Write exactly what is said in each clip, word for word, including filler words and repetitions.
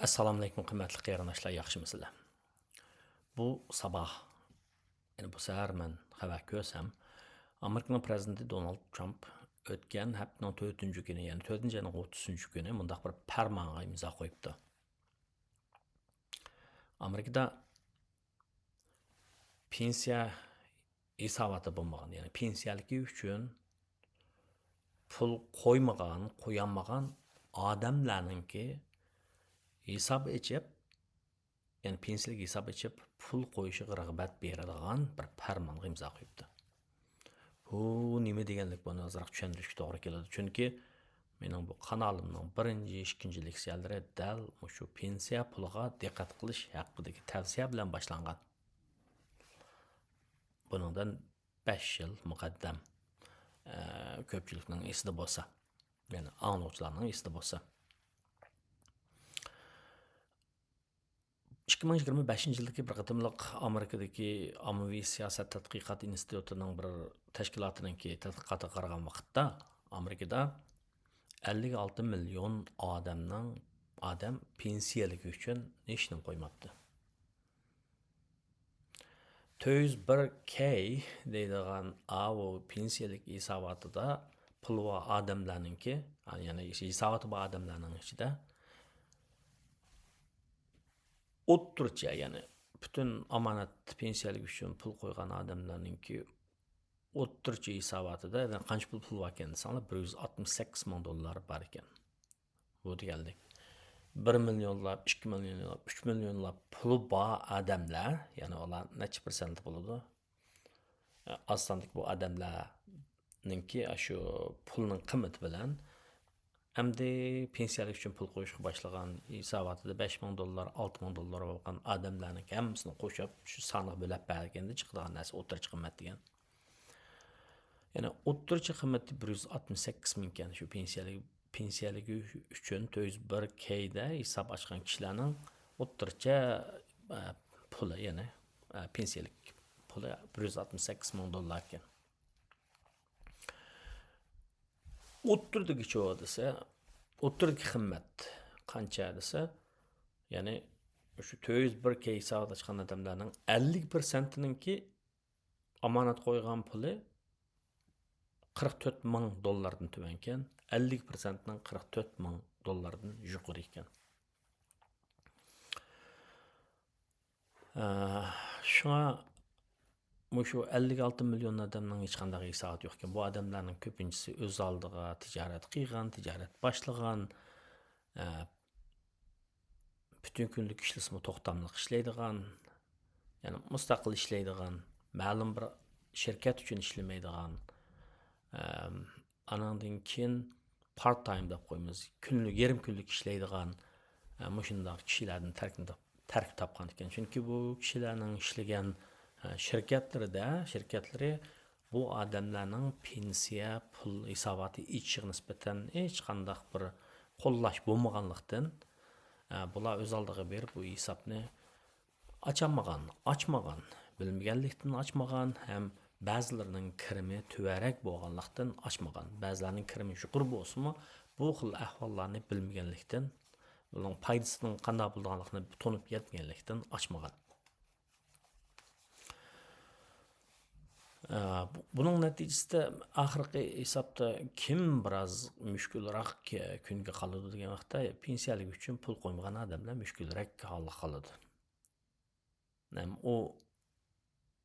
ئەسسالامۇئەلەيكۇم، قىممەتلىك قېرىنداشلار، ياخشىمۇسىلەر؟ بۇ ساباھ، يەنى بۇ سەھەر مەن خەۋەر كۆرسەم، ئامېرىكىنىڭ پرېزىدېنتى دونالد ترامپ ئۆتكەن ھەپتىنىڭ تۆتىنچى كۈنى، يەنى تۆتىنچى ئاينىڭ ئوتتۇزىنچى كۈنى مۇنداق بىر پەرمانغا ئىمزا قويۇپتۇ. ئامېرىكىدا پېنسىيە ھېساباتى بولمىغان، يەنى پېنسىيەلىكى ئۈچۈن پۇل قويمىغان، قويالمىغان ئادەملەرنىڭكى ھېساب ئېچىپ، يەنى پېنسىيەلىك ھېساب ئېچىپ، پۇل قويۇشىغا رىغبەت بېرىدىغان بىر پەرمانغا ئىمزا قويۇپتۇ. بۇ نېمە دېگەنلىك؟ بۇنى ئازراق چۈشەندۈرۈشكە توغرا كېلىدۇ. چۈنكى مېنىڭ بۇ قانالىمنىڭ بىرىنچى، ئىككىنچى لېكسىيەلىرى دەل مۇشۇ پېنسىيە پۇلىغا دىققەت قىلىش ھەققىدىكى تەۋسىيە بىلەن باشلانغان. بۇنىڭدىن بەش يىل مۇقەددەم، ئە، كۆپچىلىكنىڭ ئېسىدە بولسا، يەنى ئاڭلىغۇچىلارنىڭ ئېسىدە بولسا. ئىككى مىڭ يىگىرمە بەشىنچى يىلدىكى بىر قېتىملىق ئامېرىكىدىكى ئاممىۋى سىياسەت تەتقىقات ئىنستىتۇتىنىڭ بىر تەشكىلاتىنىڭكى تەتقىقاتىغا قارىغان ۋاقىتتا، ئامېرىكىدا ئەللىك ئالتە مىليون ئادەمنىڭ، ئادەم پېنسىيەلىكى ئۈچۈن ھېچنېمە قويماپتۇ. تۆت يۈز بىر كەي دەيدىغان ئاۋۇ پېنسىيەلىك ھېساباتىدا پۇلى بار ئادەملەرنىڭكى، يەنى ھېساباتى بار ئادەملەرنىڭ ئىچىدە ئوتتۇرىچە، يەنى پۈتۈن ئامانەت پېنسىيەلىك ئۈچۈن پۇل قويغان ئادەملەرنىڭكى ئوتتۇرىچە ھېساباتىدا، يەنى قانچە پۇل، پۇل باركەن دېسەڭلار، بىر يۈز ئاتمىش سەككىز مىڭ دوللار بار ئىكەن. بۇ دېگەنلىك، بىر مىليونلاپ، ئىككى مىليونلاپ، ئۈچ مىليونلاپ پۇلى بار ئادەملەر، يەنى ئۇلار نەچچە پىرسەنت بولىدۇ؟ ئاز ساندىكى بۇ ئادەملەرنىڭكى ئاشۇ پۇلنىڭ قىممىتى بىلەن ئەمدى پېنسىيەلىك ئۈچۈن پۇل قويۇشقا باشلىغان، ھېساباتىدا بەش مىڭ دوللار، ئالتە مىڭ دوللار بولغان ئادەملەرنىڭ ھەممىسىنى قوشۇپ، شۇ سانغا بۆلۈپ بەرگەندە چىقىدىغان نەرسە ئوتتۇرىچە قىممەت دېگەن. يەنى ئوتتۇرىچە قىممىتى بىر يۈز ئاتمىش سەككىز مىڭ ئىكەن، شۇ پېنسىيەلىك، پېنسىيەلىكى ئۈچۈن تۆت يۈز بىر كەيدە ھېساب ئاچقان كىشىلەرنىڭ ئوتتۇرىچە، ئە، پۇلى، يەنى، ئە، پېنسىيەلىك پۇلى بىر يۈز ئاتمىش سەككىز مىڭ دوللار ئىكەن. ئوتتۇرىدىكىچۇ دېسە، ئوتتۇرىدىكى قىممەت قانچە دېسە، يەنى شۇ تۆت يۈز بىر كەي ھېسابات ئاچقان ئادەملەرنىڭ ئەللىك پىرسەنتىنىڭكى ئامانەت قويغان پۇلى قىرىق تۆت مىڭ دوللاردىن تۆۋەنكەن، ئەللىك پىرسەنتنىڭ قىرىق تۆت مىڭ دوللاردىن يۇقىرى ئىكەن. ئە، شۇڭا مۇشۇ ئەللىك ئالتە مىليون ئادەمنىڭ ھېچقانداق ھېساباتى يوقكەن. بۇ ئادەملەرنىڭ كۆپىنچىسى ئۆز ئالدىغا تىجارەت قىلغان، تىجارەت باشلىغان، ئە، پۈتۈن كۈنلۈك ئىشلىسىمۇ توختاملىق ئىشلەيدىغان، يەنى مۇستەقىل ئىشلەيدىغان، مەلۇم بىر شىركەت ئۈچۈن ئىشلىمەيدىغان، ئەم، ئاناندىن كېيىن پارت تايم دەپ قويىمىز، كۈنلۈك، يېرىم كۈنلۈك ئىشلەيدىغان، ئە، مۇشۇنداق كىشىلەردىن تەركىب تاپ-، تەركىب تاپقان ئىكەن. چۈنكى بۇ كىشىلەرنىڭ ئىشلىگەن، ئە، شىركەتلىرىدە، شىركەتلىرى بۇ ئادەملەرنىڭ پېنسىيە پۇل ھېساباتى ئېچىشىغا نىسبەتەن ھېچقانداق بىر قوللاش بولمىغانلىقتىن، ئە، بۇلار ئۆز ئالدىغا بېرىپ بۇ ھېسابنى ئاچالمىغان، ئاچمىغان، بىلمىگەنلىكتىن ئاچمىغان ھەم بەزىلىرىنىڭ كىرىمى تۆۋەنرەك بولغانلىقتىن ئاچمىغان. بەزىلەرنىڭ كىرىمى يۇقىرى بولسىمۇ، بۇ خىل ئەھۋاللارنى بىلمىگەنلىكتىن، بۇنىڭ پايدىسىنىڭ قانداق بولىدىغانلىقىنى تونۇپ يەتمىگەنلىكتىن ئاچمىغان. ئە، بۇ-، بۇنىڭ نەتىجىسىدە ئاخىرقى ھېسابتا كىم بىراز مۈشكۈلرەك كە-، كۈنگە قالىدۇ دېگەن ۋاقىتتا، پېنسىيەلىك ئۈچۈن پۇل قويمىغان ئادەملەر مۈشكۈلرەك ھالغا قالىدۇ. ھەم ئۇ،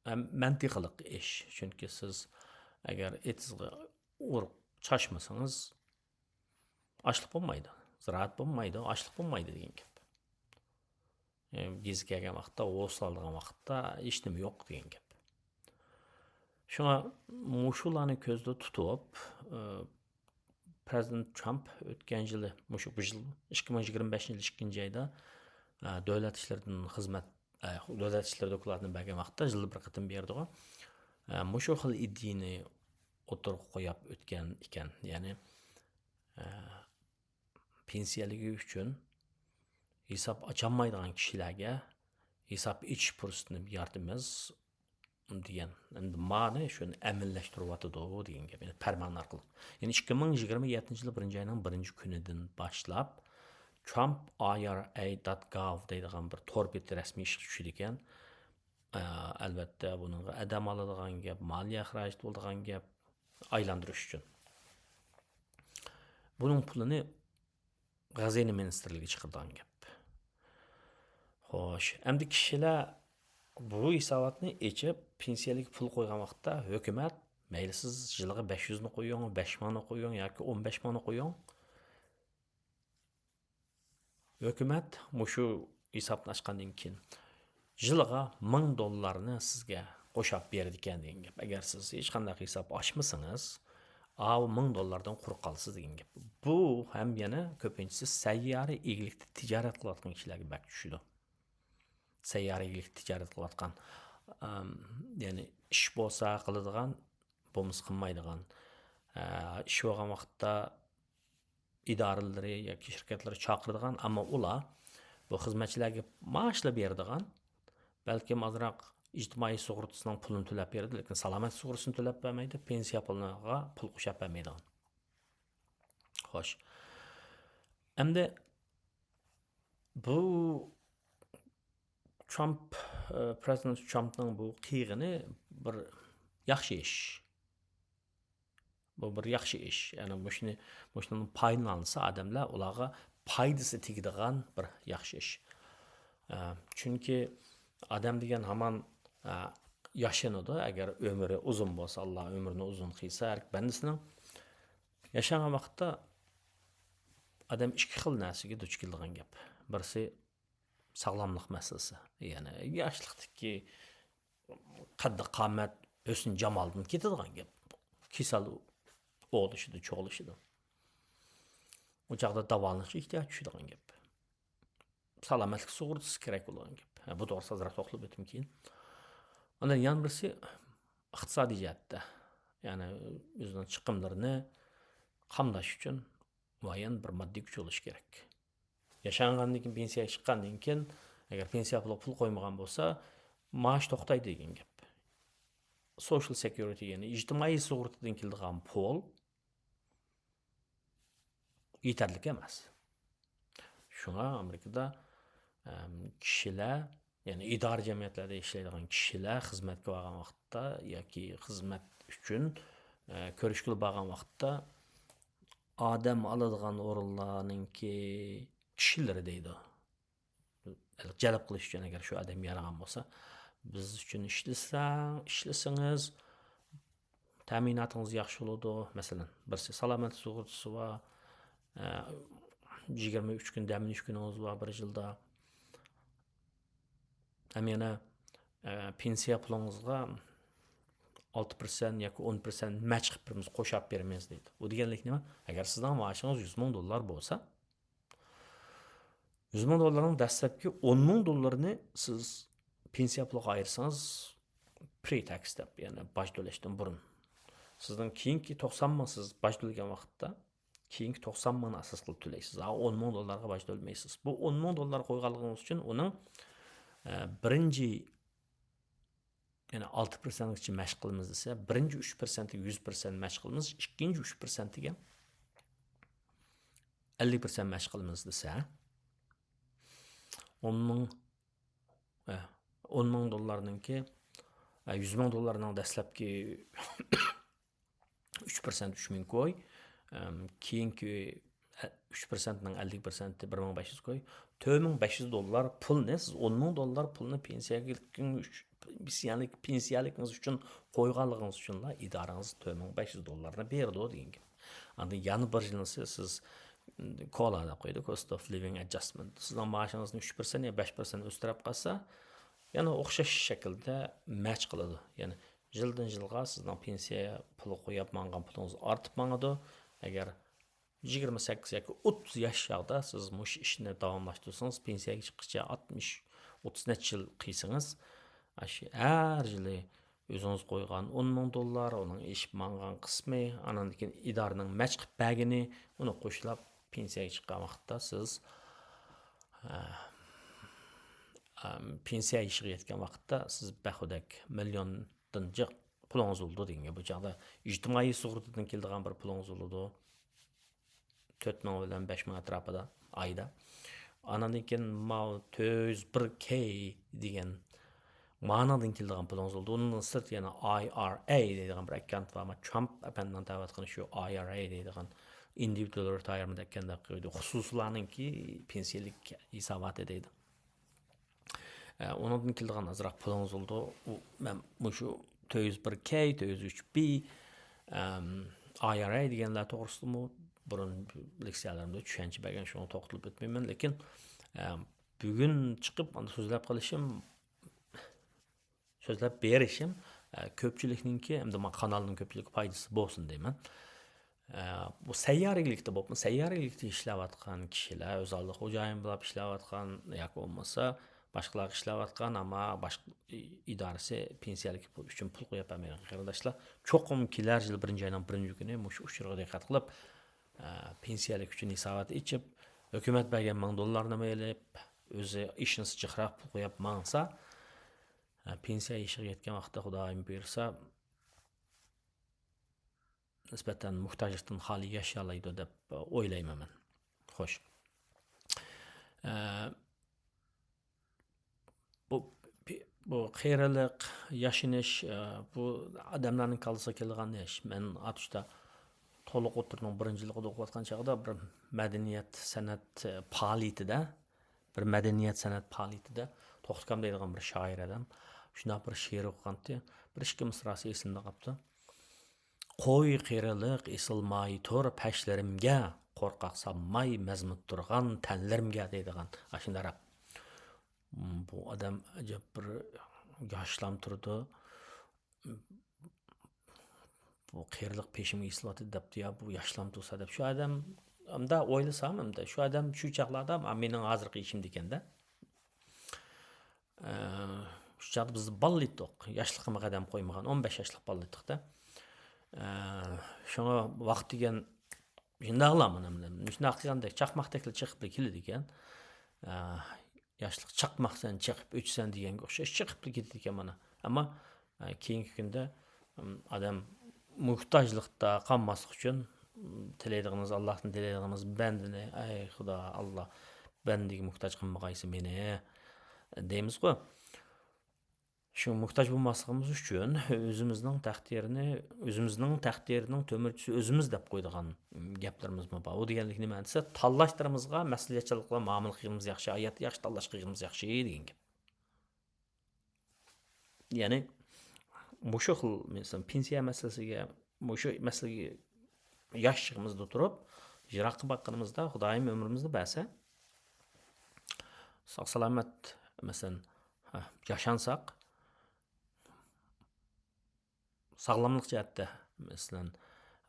ھەم مەنتىقىلىق ئىش. چۈنكى سىز ئەگەر ئېتىزغا ئۇرۇق چاچمىسىڭىز، ئاشلىق بولمايدۇ. زىرائەت بولمايدۇ، ئاشلىق بولمايدۇ دېگەن گەپ. ئە، گېزى كەلگەن ۋاقىتتا، ھوسۇل ئالىدىغان ۋاقىتتا ھېچنېمە يوق دېگەن گەپ. شۇڭا مۇشۇلارنى كۆزدە تۇتۇپ، ئە، پرېزىدېنت ترامپ ئۆتكەن يىلى، مۇشۇ بۇ يىل، ئىككى مىڭ يىگىرمە بەشىنچى يىل ئىككىنچى ئايدا، ئە، دۆلەت ئىشلىرىدىن خىزمەت، ئە، دۆلەت ئىشلىرى دوكلاتىنى بەرگەن ۋاقىتتا، يىلدا بىر قېتىم بېرىدىغۇ، ئە، مۇشۇ خىل ئىدىيىنى ئوتتۇرىغا قويۇپ ئۆتكەن ئىكەن. يەنى، ئە، پېنسىيەلىكى ئۈچۈن ھېساب ئاچالمايدىغان كىشىلەرگە ھېساب ئېچىش پۇرسىتىنى يارىتىمىز دېگەن. ئەمدى مانى شۇنى ئەمەلىيلەشتۈرۈۋاتىدۇ دېگەن گەپ. يەنى پەرمان ئارقىلىق. يەنى ئىككى مىڭ يىگىرمە يەتتىنچى يىل بىرىنچى ئاينىڭ بىرىنچى كۈنىدىن باشلاپ Trump I R A dot gov دەيدىغان بىر تور بېتى رەسمىي ئىشقا چۈشىدىكەن. ئە، ئەلۋەتتە، بۇنىڭغا ئادەم ئالىدىغان گەپ، مالىيە خىراجىتى بولىدىغان گەپ، ئايلاندۇرۇش ئۈچۈن. بۇنىڭ پۇلىنى خەزىنە مىنىستىرلىكى چىقىرىدىغان گەپ. خوش، ئەمدى كىشىلەر بۇ ھېساباتنى ئېچىپ، پېنسىيەلىك پۇل قويغان ۋاقىتتا ھۆكۈمەت، مەيلى سىز يىلىغا بەش يۈزنى قويۇڭ، بەش مىڭنى قويۇڭ ياكى ئون بەش مىڭنى قويۇڭ، ھۆكۈمەت مۇشۇ ھېسابنى ئاچقاندىن كېيىن يىلىغا مىڭ دوللارنى سىزگە قوشاپ بېرىدىكەن دېگەن گەپ. ئەگەر سىز ھېچقانداق ھېساب ئاچمىسىڭىز، ئاۋۇ مىڭ دوللاردىن قۇرۇق قالىسىز دېگەن گەپ. بۇ ھەم يەنە كۆپىنچىسى سەييارە ئىگىلىكتە تىجارەت قىلىۋاتقان كىشىلەرگە بەك چۈشىدۇ. سەييارە ئىگىلىكتە تىجارەت قىلىۋاتقان، ئەم، يەنى ئىش بولسا قىلىدىغان، بولمىسا قىلمايدىغان. ئە، ئىش بولغان ۋاقىتتا ئىدارىلىرى ياكى شىركەتلىرى چاقىرىدىغان، ئەمما ئۇلار بۇ خىزمەتچىلەرگە مائاشلا بېرىدىغان، بەلكىم ئازراق ئىجتىمائىي سۇغۇرتىسىنىڭ پۇلىنى تۆلەپ بېرىدۇ، لېكىن سالامەتلىك سۇغۇرتىسىنى تۆلەپ بەرمەيدۇ، پېنسىيە پۇلىغا پۇل قوشاپ بەرمەيدىغان. خوش. ئەمدى بۇ ترامپ، ئە، پرېزىدېنت ترامپنىڭ بۇ قىلغىنى بىر ياخشى ئىش. بۇ بىر ياخشى ئىش. يەنى مۇشۇنى، مۇشۇنىڭ پايدىلانسا ئادەملەر، ئۇلارغا پايدىسى تېگىدىغان بىر ياخشى ئىش. ئە، چۈنكى ئادەم دېگەن ھامان، ئە، ياشىنىدۇ. ئەگەر ئۆمرى ئۇزۇن بولسا، ئاللا ئۆمرىنى ئۇزۇن قىلسا ھەر بەندىسىنىڭ، ياشانغان ۋاقىتتا ئادەم ئىككى خىل نەرسىگە دۇچ كېلىدىغان گەپ. بىرسى ساغلاملىق مەسىلىسى. يەنى ياشلىقتىكى قەددى قامەت، ھۆسن جامالدىن كېتىدىغان گەپ. كېسەل ئوغلىشىدۇ، چوغلىشىدۇ. ئۇ چاغدا داۋالىنىشقا ئېھتىياج چۈشىدىغان گەپ. سالامەتلىك سۇغۇرتىسى كېرەك بولغان گەپ. ھە، بۇ توغرىسىدا ئازراق توختىلىپ ئۆتۈم كېيىن. ئاندىن يەنە بىرسى ئىقتىسادىي جەھەتتە. يەنى ئۆزىنىڭ چىقىملىرىنى قامداش ئۈچۈن مۇئەييەن بىر ماددىي كۈچ بولۇشى كېرەك. ياشانغاندىن كېيىن، پېنسىيەگە چىققاندىن كېيىن، ئەگەر پېنسىيە پۇلىغا پۇل قويمىغان بولسا، مائاش توختايدۇ دېگەن گەپ. سوشال سېكيۇرىتى، يەنى ئىجتىمائىي سۇغۇرتىدىن كېلىدىغان پۇل يېتەرلىك ئەمەس. شۇڭا ئامېرىكىدا، ئەم، كىشىلەر، يەنى ئىدارە جەمئىيەتلەردە ئىشلەيدىغان كىشىلەر خىزمەتكە بارغان ۋاقىتتا ياكى خىزمەت ئۈچۈن، ئە، كۆرۈشكىلى بارغان ۋاقىتتا ئادەم ئالىدىغان ئورۇنلارنىڭكى كىشىلىرى دەيدۇ. جەلپ قىلىش ئۈچۈن ئەگەر شۇ ئادەم يارىغان بولسا، بىز ئۈچۈن ئىشلىسەڭ، ئىشلىسىڭىز، تەمىناتىڭىز ياخشى بولىدۇ. مەسىلەن، بىرسى سالامەتلىك سۇغۇرتىسى بار، ئە، يىگىرمە ئۈچ كۈن دەم ئېلىش كۈنىڭىز بار بىر يىلدا. ھەم يەنە، ئە، پېنسىيە پۇلىڭىزغا ئالتە پىرسەنت ياكى ئون پىرسەنت مەچ قىلىپ بېرىمىز، قوشاپ بېرىمىز دەيدۇ. ئۇ دېگەنلىك نېمە؟ ئەگەر سىزنىڭ مائاشىڭىز يۈز مىڭ دوللار بولسا، يۈز مىڭ دوللارنىڭ دەسلەپكى ئون مىڭ دوللىرىنى سىز پېنسىيە پۇلىغا ئايرىسىڭىز، پرې تەكس دەپ، يەنى باج تۆلەشتىن بۇرۇن. سىزنىڭ كېيىنكى توقسان مىڭ، سىز باج تۆلىگەن ۋاقىتتا، كېيىنكى توقسان مىڭنى ئاساس قىلىپ تۆلەيسىز. ھا، ئون مىڭ دوللارغا باج تۆلىمەيسىز. بۇ ئون مىڭ دوللار قويغانلىقىڭىز ئۈچۈن ئۇنىڭ، ئە، بىرىنچى، يەنى ئالتە پىرسەنتكىچە مەش قىلىمىز دېسە، بىرىنچى ئۈچ پىرسەنتىگە يۈز پىرسەنت مەش قىلىمىز، ئىككىنچى ئۈچ پىرسەنتىگە ئەللىك پىرسەنت مەش قىلىمىز دېسە، ئون مىڭ، ئە، ئون مىڭ دوللارنىڭكى، ئە، يۈز مىڭ دوللارنىڭ دەسلەپكى ئۈچ پىرسەنت ئۈچ مىڭ كوي، ئەم، كېيىنكى، ئە، ئۈچ پىرسەنتنىڭ ئەللىك پىرسەنتى بىر مىڭ بەش يۈز كوي. تۆت مىڭ بەش يۈز دوللار پۇلنى، سىز ئون مىڭ دوللار پۇلنى پېنسىيەلىك، پېنسىيەلىك، پېنسىيەلىكىڭىز ئۈچۈن قويغانلىقىڭىز ئۈچۈنلا ئىدارىڭىز تۆت مىڭ بەش يۈز دوللارنى بېرىدۇ دېگەن گەپ. ئاندىن يەنە بىر يىلنىسى سىز، كولا دەپ قويىدۇ، cost of living adjustment. سىزنىڭ مائاشىڭىزنى ئۈچ پىرسەنت يا بەش پىرسەنت ئۆستۈرۈپ قالسا، يەنە ئوخشاش شەكىلدە مەچ قىلىدۇ. يەنى يىلدىن يىلغا سىزنىڭ پېنسىيە پۇلى قويۇپ ماڭغان پۇلىڭىز ئارتىپ ماڭىدۇ. ئەگەر يىگىرمە سەككىز ياكى ئوتتۇز ياش چاغدا سىز مۇشۇ ئىشنى داۋاملاشتۇرسىڭىز، پېنسىيەگە چىققىچە ئاتمىش، ئوتتۇز نەچچە يىل قىلسىڭىز، ئاشۇ ھەر يىلى ئۆزىڭىز قويغان ئون مىڭ دوللار، ئۇنىڭ ئېشىپ ماڭغان قىسمى، ئانان كېيىن ئىدارىنىڭ مەچ قىلىپ بەرگىنى، ئۇنى قوشلاپ پېنسىيەگە چىققان ۋاقىتتا سىز، ئە، ئەم، پېنسىيە يېشىغا يەتكەن ۋاقىتتا سىز بەخۇدەك مىليوندىن جىق پۇلىڭىز بولىدۇ دېگەن گەپ. بۇ چاغدا ئىجتىمائىي سۇغۇرتىدىن كېلىدىغان بىر پۇلىڭىز بولىدۇ. تۆت مىڭ بىلەن بەش مىڭ ئەتراپىدا ئايدا. ئاناندىن كېيىن ماۋۇ تۆت يۈز بىر كەي دېگەن مانىڭدىن كېلىدىغان پۇلىڭىز بولىدۇ. ئۇنىڭدىن سىرت يەنە ئاي ئار ئەي دەيدىغان بىر ئاككاونت بار. ئەمما ترامپ ئەپەندىنىڭ دەۋاتقىنى شۇ ئاي ئار ئەي دەيدىغان ئىندىۋىدۇئال رېتايىرمېنت ئاككاونت دەپ قويدى. خۇسۇسىيلارنىڭكى پېنسىيەلىك ھېساباتى دەيدۇ. ئە، ئۇنىڭدىن كېلىدىغان ئازراق پۇلىڭىز بولىدۇ. ئۇ، مەن مۇشۇ تۆت يۈز بىر كەي، تۆت يۈز ئۈچ بى، ئەم، ئاي ئار ئەي دېگەنلەر توغرىسىدىمۇ بۇرۇن لېكسىيەلىرىمدە چۈشەنچە بەرگەن، شۇڭا توختىلىپ ئۆتمەيمەن. لېكىن، ئە، بۈگۈن چىقىپ ئاندىن سۆزلەپ قېلىشىم، سۆزلەپ بېرىشىم، ئە، كۆپچىلىكنىڭكى، ئەمدى ما قانالنىڭ كۆپچىلىككە پايدىسى بولسۇن دەيمەن. ئە، بۇ سەييارە ئىگىلىكتە بولۇپمۇ، سەييارە ئىگىلىكتە ئىشلەۋاتقان كىشىلەر، ئۆزئالدى خوجايىن بولۇپ ئىشلەۋاتقان ياكى بولمىسا باشقىلارغا ئىشلەۋاتقان، ئەمما باشقا ئىدارىسى پېنسىيەلىك ئۈچۈن پۇل قويۇپ بەرمەيدىغان قېرىنداشلار چوقۇم كېلەر يىل بىرىنچى ئاينىڭ بىرىنچى كۈنى مۇشۇ ئۇچۇرغا دىققەت قىلىپ، ئە، پېنسىيەلىك ئۈچۈن ھېسابات ئېچىپ، ھۆكۈمەت بەرگەن مىڭ دوللارنىمۇ ئېلىپ، ئۆزى ئىشىنسا جىقراق پۇل قويۇپ ماڭسا، ئە، پېنسىيە يېشىغا يەتكەن ۋاقىتتا خۇدايىم بۇيرۇسا، نىسبەتەن موھتاجلىقتىن خالىي ياشىيالايدۇ دەپ ئويلايمەن مەن. خوش. ئە، بۇ، بۇ قېرىلىق، ياشىنىش، ئە، بۇ ئادەملەرنىڭ كاللىسىغا كېلىدىغان ئىش. مەن ئاتۇشتا تولۇق ئوتتۇرىنىڭ بىرىنچى يىلىدا ئوقۇۋاتقان چاغدا بىر مەدەنىيەت، سەنئەت، ئە، پائالىيىتىدە، بىر مەدەنىيەت، سەنئەت پائالىيىتىدە توختىكام دەيدىغان بىر شائىر ئادەم شۇنداق بىر شېئىر ئوقۇغانتى. بىر ئىككى مىسراسى ئېسىمدە قاپتۇ. «قوي قېرىلىق ئېسىلماي تۇر پەشلىرىمگە، قورقاق سالماي مەزمۇت تۇرغان تەنلىرىمگە» دەيدىغان ئاشۇنداقراق. بۇ ئادەم ئەجەب بىر ياشلام تۇرىدۇ. بۇ قېرىلىق پېشىمگە ئېسىلىۋاتىدۇ دەپتۇ يا، بۇ ياشلام تۇرسا دەپ. شۇ ئادەم، ئەمدى ئويلىسام، ئەمدى شۇ ئادەم شۇ چاغلاردا مېنىڭ ھازىرقى يېشىمدا ئىكەندە. ئە، شۇ چاغدا بىز بالا ئىدۇق. ياشلىقىمغا قەدەم قويمىغان، ئون بەش ياشلىق بالا ئىدۇق-دە. ئە، شۇڭا ۋاقىت دېگەن شۇنداقلا مانا، مانا، شۇنداق قىلغاندەك چاقماقتەكلا چېقىپلا كېلىدىكەن. ئە، ياشلىق چاقماقسەن، چېقىپ ئۆچىسەن دېگەنگە ئوخشاش چېقىپلا كېتىدىكەن مانا. ئەمما، ئە، كېيىنكى كۈندە، ئىم، ئادەم موھتاجلىقتا قالماسلىق ئۈچۈن، ئىم، تىلەيدىغىنىمىز، ئاللاھتىن تىلەيدىغىنىمىز بەندىنى، «ئەي خۇدا، ئاللا، بەندىگە موھتاج قىلمىغايسەن مېنى» دەيمىزغۇ. شۇ موھتاج بولماسلىقىمىز ئۈچۈن ئۆزىمىزنىڭ تەقدىرىنى، ئۆزىمىزنىڭ تەقدىرىنىڭ تۆمۈرچىسى ئۆزىمىز دەپ قويىدىغان گەپلىرىمىزمۇ بار. ئۇ دېگەنلىك نېمە دېسە، تاللاشلىرىمىزغا مەسئۇلىيەتچانلىق بىلەن مۇئامىلە قىلغىنىمىز ياخشى، ھاياتتا ياخشى تاللاش قىلغىنىمىز ياخشى دېگەن گەپ. يەنى مۇشۇ خىل، مەسىلەن، پېنسىيە مەسىلىسىگە، مۇشۇ مەسىلىگە ياش چېغىمىزدا تۇرۇپ، يىراققا باققىنىمىزدا، خۇدايىم ئۆمرىمىزنى بەرسە، ساق-سالامەت، مەسىلەن، ھە، ياشانساق، ساغلاملىق جەھەتتە، مەسىلەن،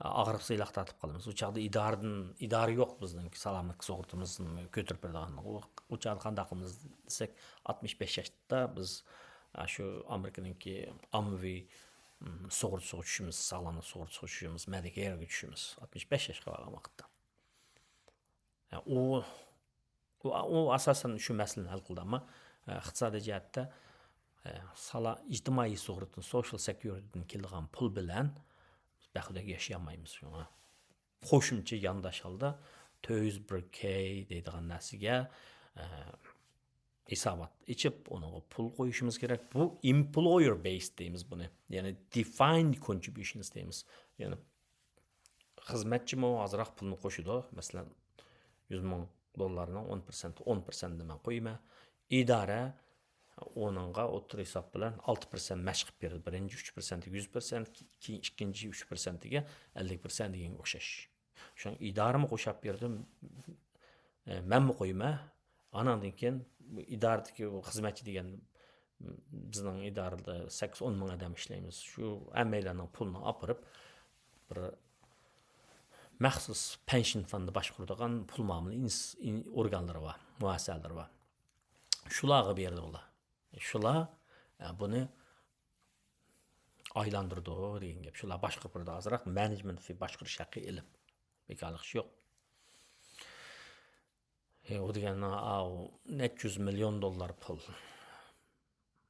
ئاغرىق-سىيلاق تارتىپ قالىمىز. ئۇ چاغدا ئىدارىدىن، ئىدارە يوق بىزنىڭ سالامەتلىك سۇغۇرتىمىزنى كۆتۈرۈپ بېرىدىغان. ئۇ، ئۇ چاغدا قانداق قىلىمىز دېسەك، ئاتمىش بەش ياشتا بىز، ئا، شۇ ئامېرىكىنىڭكى ئاممىۋى، ئىم، سۇغۇرتىسىغا چۈشىمىز، ساغلاملىق سۇغۇرتىسىغا چۈشىمىز، مېدىكېيرغا چۈشىمىز. ئاتمىش بەش ياشقا بارغان ۋاقىتتا. ئۇ، ئۇ، ئۇ ئاساسەن شۇ مەسىلىنى ھەل قىلدى، ئەمما، ئە، ئىقتىسادىي جەھەتتە، ئە، سالا-، ئىجتىمائىي سۇغۇرتىدىن، سوشال سېكيۇرىتىدىن كېلىدىغان پۇل بىلەن بەخت ياشىيالمايمىز شۇڭا. قوشۇمچە يانداش ھالدا تۆت يۈز بىر كەي دەيدىغان نەرسىگە، ئە، ھېسابات ئېچىپ، ئۇنىڭغا پۇل قويۇشىمىز كېرەك. بۇ employer based دەيمىز بۇنى. يەنى defined contributions دەيمىز. يەنى خىزمەتچىمۇ ئازراق پۇلنى قوشىدۇ. مەسىلەن، يۈز مىڭ دوللارنىڭ ئون پىرسەنت، ئون پىرسەنتىنى مەن قويىمەن. ئىدارە ئۇنىڭغا ئوتتۇرا ھېساب بىلەن ئالتە پىرسەنت مەش قىلىپ بېرىدۇ. بىرىنچى ئۈچ پىرسەنتىگە يۈز پىرسەنت، كېيىن ئىككىنچى ئۈچ پىرسەنتىگە ئەللىك پىرسەنت دېگەنگە ئوخشاش. شۇڭا ئىدارىمۇ قوشاپ بېرىدۇ، ئە، مەنمۇ قويىمەن. ئاناندىن كېيىن بۇ ئىدارىدىكى بۇ خىزمەتچى دېگەن، بىزنىڭ ئىدارىدە سەككىز ئون مىڭ ئادەم ئىشلەيمىز. شۇ ھەممەيلەننىڭ پۇلىنى ئاپىرىپ، بىر مەخسۇس پېنشن فوندى باشقۇرىدىغان پۇل مۇئامىلە ئىنس-، ئىن-، ئورگانلىرى بار، مۇئەسسەلىرى بار. شۇلارغا بېرىدۇ ئۇلار. شۇلار، ئە، بۇنى ئايلاندۇرىدۇ دېگەن گەپ. شۇلار باشقۇرۇپ بېرىدۇ. ئازراق مانېجمېنت في باشقۇرۇش ھەققى ئېلىپ. بىكارلىق ئىش يوق. ھە، ئۇ دېگەن، ئاۋۇ نەچچە يۈز مىليون دوللار پۇل.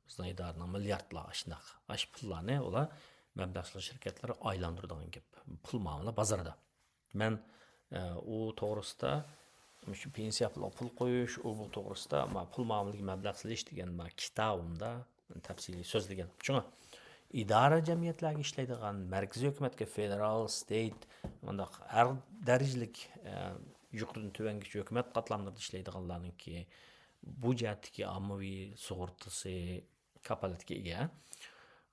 بىزنىڭ ئىدارىنىڭ مىلياردلار ئاشۇنداق. ئاشۇ پۇللارنى ئۇلار مەبلەغ سېلىش شىركەتلىرى ئايلاندۇرىدىغان گەپ. پۇل مۇئامىلە بازىرىدا. مەن، ئە، ئۇ توغرىسىدا، مۇشۇ پېنسىيە پۇلىغا پۇل قويۇش، ئۇ بۇ توغرىسىدا ما پۇل مۇئامىلىگە مەبلەغ سېلىش دېگەن ما كىتابىمدا تەپسىلىي سۆزلىگەن. شۇڭا ئىدارە جەمئىيەتلەرگە ئىشلەيدىغان، مەركىزىي ھۆكۈمەتكە، فېدېرال، ستېيت، مۇنداق ھەر دەرىجىلىك، ئە، يۇقىرىدىن تۆۋەنگىچە ھۆكۈمەت قاتلاملىرىدا ئىشلەيدىغانلارنىڭكى بۇ جەھەتتىكى ئاممىۋى سۇغۇرتىسى كاپالەتكە ئىگە.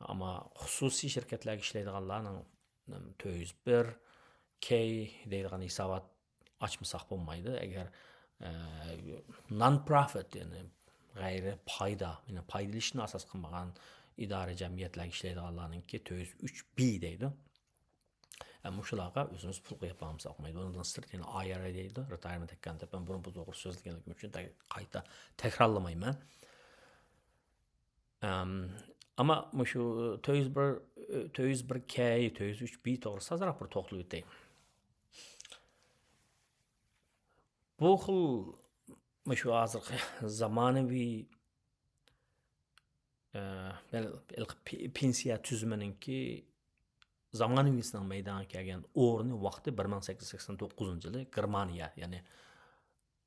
ئەمما خۇسۇسىي شىركەتلەرگە ئىشلەيدىغانلارنىڭ، ئىم، تۆت يۈز بىر كەي دەيدىغان ھېسابات ئاچمىساق بولمايدۇ. ئەگەر، ئە، نان پروفىت، يەنى غەيرىي پايدا، يەنى پايدا ئېلىشنى ئاساس قىلمىغان ئىدارە جەمئىيەتلەرگە ئىشلەيدىغانلارنىڭكى تۆت يۈز ئۈچ بى دەيدۇ. ئە، مۇشۇلارغا ئۆزىمىز پۇل قويۇپ باقمىساق بولمايدۇ. ئۇنىڭدىن سىرت يەنە ئاي ئار ئېي دەيدۇ، رېتايىرمېنت ئاككاونت دەپ، مەن بۇرۇن بۇ توغرا سۆزلىگەنلىكىم ئۈچۈن تە-، قايتا تەكرارلىمايمەن. ئەم، ئەمما مۇشۇ تۆت يۈز بىر، تۆت يۈز بىر كەي، تۆت يۈز ئۈچ بى توغرىسىدا ئازراق بىر توختىلىپ ئۆتەي. بۇ خىل مۇشۇ ھازىرقى زامانىۋى، ئە، بەل-، ھېلىقى پې-، پېنسىيە تۈزۈمىنىڭكى زامانىۋىسىنىڭ مەيدانغا كەلگەن ئورنى، ۋاقتى بىر مىڭ سەككىز يۈز سەكسەن توققۇزىنچى يىلى گېرمانىيە، يەنى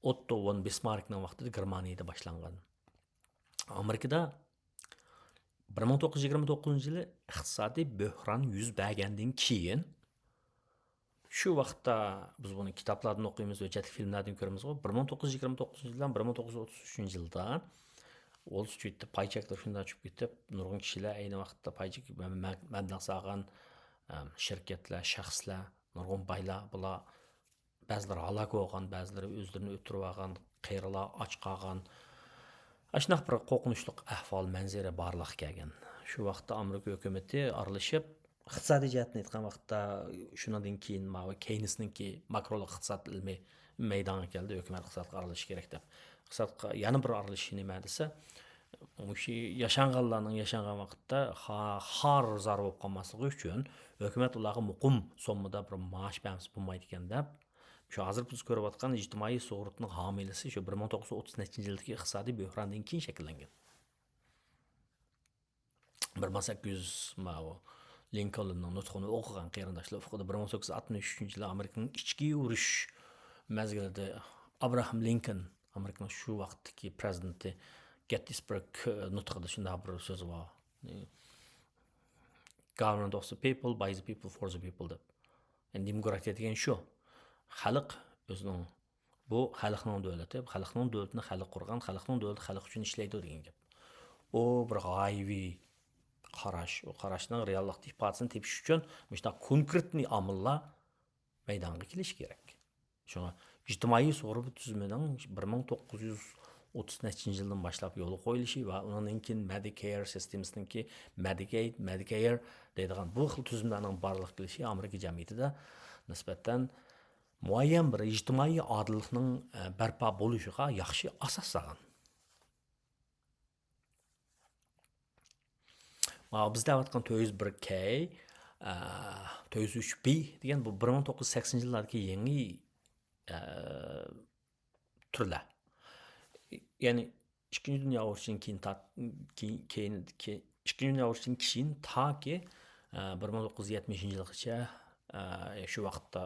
ئوتتو ۋون بىسماركنىڭ ۋاقتىدا گېرمانىيەدە باشلانغان. ئامېرىكىدا بىر مىڭ توققۇز يۈز يىگىرمە توققۇزىنچى يىلى ئىقتىسادىي بۆھران يۈز بەرگەندىن كېيىن، شۇ ۋاقىتتا بىز بۇنى كىتابلاردىن ئوقۇيمىز، ھۆججەتلىك فىلىملەردىن كۆرىمىزغۇ، بىر مىڭ توققۇز يۈز يىگىرمە توققۇزىنچى يىلدىن بىر مىڭ توققۇز يۈز ئوتتۇز ئۈچىنچى يىلدا ۋول سترىتتا پاي چەكلىرى شۇنداق چۈشۈپ كېتىپ، نۇرغۇن كىشىلەر ئەينى ۋاقىتتا پاي چېكى، مە-، مە-، مەبلەغ سالغان، ئەم، شىركەتلەر، شەخسلەر، نۇرغۇن بايلار، بۇلار بەزىلىرى ھالاك بولغان، بەزىلىرى ئۆزلىرىنى ئۆلتۈرۈۋالغان، قېرىلار ئاچ قالغان. ئاشۇنداق بىر قورقۇنچلۇق ئەھۋال، مەنزىرە بارلىققا كەلگەن. شۇ ۋاقىتتا ئامېرىكا ھۆكۈمىتى ئارىلىشىپ، ئىقتىسادىي جەھەتتىن ئېيتقان ۋاقىتتا، شۇنىڭدىن كېيىن ماۋۇ كېينسنىڭكى ماكرولۇق ئىقتىساد ئىلمى مەيدانغا كەلدى، ھۆكۈمەت ئىقتىسادقا ئارىلىشىش كېرەك دەپ. ئىقتىسادقا يەنە بىر ئارىلىشىشى نېمە دېسە، مۇشۇ ياشانغانلارنىڭ ياشانغان ۋاقىتتا خا-، خار زار بولۇپ قالماسلىقى ئۈچۈن، ھۆكۈمەت ئۇلارغا مۇقىم سوممىدا بىر مائاش بەرمىسە بولمايدىكەن دەپ، شۇ ھازىر بىز كۆرۈۋاتقان ئىجتىمائىي سۇغۇرتىنىڭ ھامىيلىسى شۇ بىر مىڭ توققۇز يۈز ئوتتۇز نەچچىنچى يىلدىكى ئىقتىسادىي بۆھراندىن كېيىن شەكىللەنگەن. بىر مىڭ سەككىز يۈز ماۋۇ لىنكولننىڭ نۇتقىنى ئوقۇغان قېرىنداشلار ئۇقىدۇ. بىر مىڭ سەككىز يۈز ئاتمىش ئۈچىنچى يىلى ئامېرىكىنىڭ ئىچكى ئۇرۇش مەزگىلىدە ئابراھام لىنكولن، ئامېرىكىنىڭ شۇ ۋاقىتتىكى پرېزىدېنتى، گېتتىسبۇرگ نۇتقىدا شۇنداق بىر سۆزى بار. Government of the people, by the people, for the people دەپ. يەنى دېموكراتىيە دېگەن شۇ. خەلق ئۆزىنىڭ، بۇ خەلقنىڭ دۆلىتى، خەلقنىڭ دۆلىتىنى خەلق قۇرغان، خەلقنىڭ دۆلىتى خەلق ئۈچۈن ئىشلەيدۇ دېگەن گەپ. ئۇ بىر غايىۋى قاراش، ئۇ قاراشنىڭ رېئاللىقتا ئىپادىسىنى تېپىش ئۈچۈن مۇشۇنداق كونكرېتنىي ئامىللار مەيدانغا كېلىشى كېرەك. شۇڭا ئىجتىمائىي سۇغۇرتا تۈزۈمىنىڭ بىر مىڭ توققۇز يۈز ئوتتۇز نەچچىنچى يىلدىن باشلاپ يولغا قويۇلۇشى ۋە ئۇنىڭدىن كېيىن مېدىكېير سىستېمىسىنىڭكى مېدىكېيد، مېدىكېير دەيدىغان بۇ خىل تۈزۈملەرنىڭ بارلىققا كېلىشى ئامېرىكا جەمئىيىتىدە نىسبەتەن مۇئەييەن بىر ئىجتىمائىي ئادىللىقنىڭ، ئە، بەرپا بولۇشىغا ياخشى ئاساس سالغان. ماۋۇ بىز دەۋاتقان تۆت يۈز بىر كەي، ئە، تۆت يۈز ئۈچ بى دېگەن بۇ بىر مىڭ توققۇز يۈز سەكسىنىنچى يىللاردىكى يېڭى، ئە، تۈرلەر. يەنى ئىككىنچى دۇنيا ئۇرۇشىدىن كېيىن تا-، كېيىن، كېيىن، كېيىن، ئىككىنچى دۇنيا ئۇرۇشىدىن كېيىن تاكى، ئە، بىر مىڭ توققۇز يۈز يەتمىشىنچى يىلغىچە، ئە، شۇ ۋاقىتتا